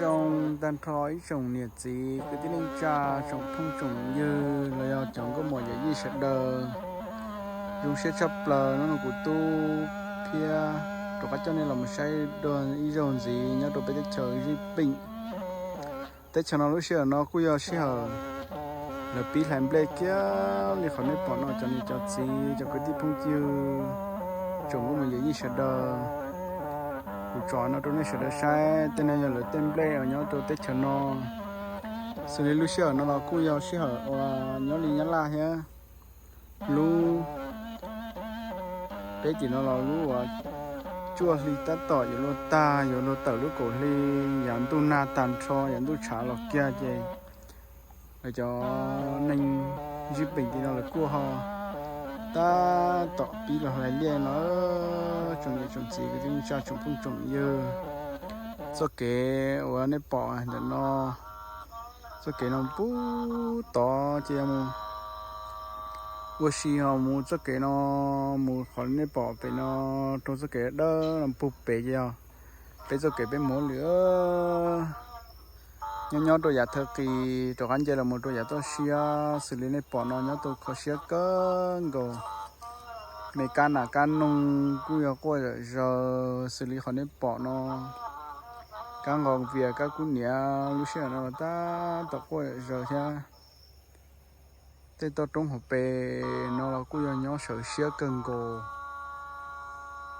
Zoo tag nrho ib tsoom niam txiv kwv tij neej tsa, tsoom phooj tsoom ywg los yog cov nkauj muam yawm yij sawv daws. Zoo siab tshaj plaws no kuv tub thiab rov qab coj nej los mus saib dua ib zaug ntxiv nyob rau peb teb chaws Zij Peem. Teb chaws no lub sij hawm no kuj yog sij hawm lawv pib hlais nplej kiag li qhov nej pom no cov niam cov txiv cov kwv tij phooj ywg, tsoom nkauj muam yawm yij sawv daws. Kuv tso no rau nej sawv daws saib, tej no yog lawv tej nplej uas nyob rau teb chaws no. Xws li lub sij hawm no los kuj yog sij hawm uas nyob li Nyab Laj thiab. Lub peb tim no los lub uas cuaj hli tab tom yuav luag tag, yuav luag tawm lub kaum hli, yav ntuj nag tag nrho, yav ntuj tshav los kiag ces lawv cov neeg Zij Peem tim no lawv kuj ho tab tom pib los hlais nplej no. Tsoom niam tsoom txiv kwv tij neej tsa tsoom phooj tsoom ywg, txoj kev uas nej pom ntawm no, txoj kev no puag tod ces yog mus ua si ho mus txoj kev no, mus qhov nej pom pem no rau txoj kev dawb no puag pem ces yog peb txoj kev peb mus lwm. Nyob nyob rau yav thawj qis rov qab nce los mus rau yav toj siab xws li nej pom no nyob rau kho siab kawg nkaus. Me kab nas kab noog kuj yog quaj zom zaws xws li qhov nej pom no. Kab nqos vias kab kub niam lub sij hawm no los tab tom quaj zom zaws thiab. Tej toj roob hauv pes no los kuj yog nyob sawv siab kawg nkaus.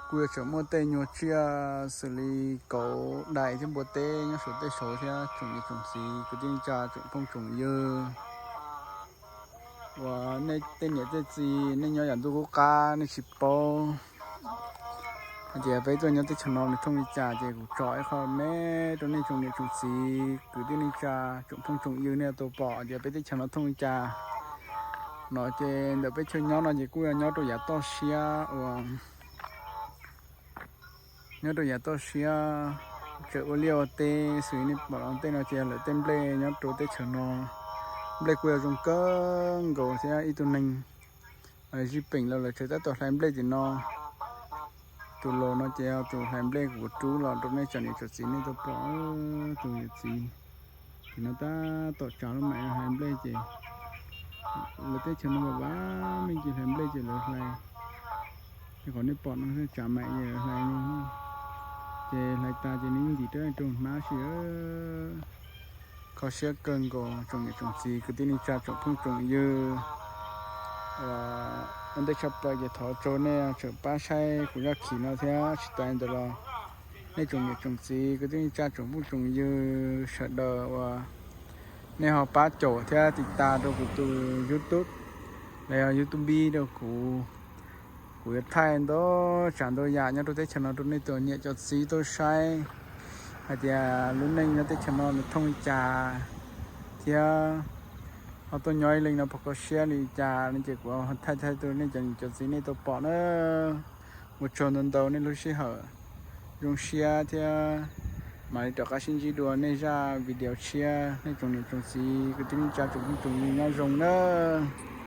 Kuj yog tseem muaj tej nyuag tsiaj xws li kauv dais thiab npua teb nyob saum tej saud thiab tsoom niam tsoom txiv kwv tij neej tsa tsoom phooj tsoom ywg. Uas nej tej niam tej txiv nej nyob yav ntuj qub qab nej tsis paub hais tias peb tuaj nyob teb chaws no nws thooj li cas ces kuv tso ib qho me rau nej tsoom niam tsoom txiv kwv tij neej tsa tsoom phooj tsoom ywg nej tau pom tias peb teb chaws no thooj li cas. No ces ntawm peb chaw nyob no ces kuj yog nyob rau yav toj siab uas nyob rau yav toj siab tseem ua liaj ua teb xws li nej pom no tej no ces yog lawv tej nplej nyob rau teb chaws no. Nplej kuj yog zoo kawg nkaus thiab ib tug neeg Zij Peem los lawv tseem tab tom hlais nplej tim no. Tus laus no ces yog tus hlais nplej kuv rub los rau nej tsoom niam tsoom txiv nej tau pom. Tus niam txiv tim no tab tom tsav lub mam hlais nplej ces lawv teb chaws no vam vam meej ces hlais nplej ces lawv hlais. Ces qhov nej pom no tsav mam ces lawv hlais no. Ces hlais tas ces nws ntim rab rau hnab si. Kho siab kawg nkaus tsoom niam tsoom txiv kwv tij neej tsa tsoom phooj tsoom ywg. Ua ntej tshaj plaws ces thov tso nej tseem pab saib kuv zaj khiv no thiab tsis tas ntawd los nej tsoom niam tsoom txiv kwv tij neej tsa tsoom phooj tsoom ywg sawv daws uas nej ho pab caum thiab tiv tas rau kuv tus YouTube los yog YouTube rau kuv. Kuv yuav thaij ntau tsav ntau yam nyob rau teb chaws no rau nej cov niam cov txiv tau saib hais tias lub neej nyob teb chaws no nws thooj li cas thiab ho tuaj nyob ib leeg no puas kho siab li cas no ces kuv thaij thaij rau nej cov niam cov txiv nej tau pom na. Ua tsaug ntau ntau nej lub sij hawm, zoo siab thiab mam li rov qab sib ntsib dua nej zaj video tshiab nej tsoom niam tsoom txiv kwv tij neej tsa tsoom phooj tsoom ywg nyob zoo nawb.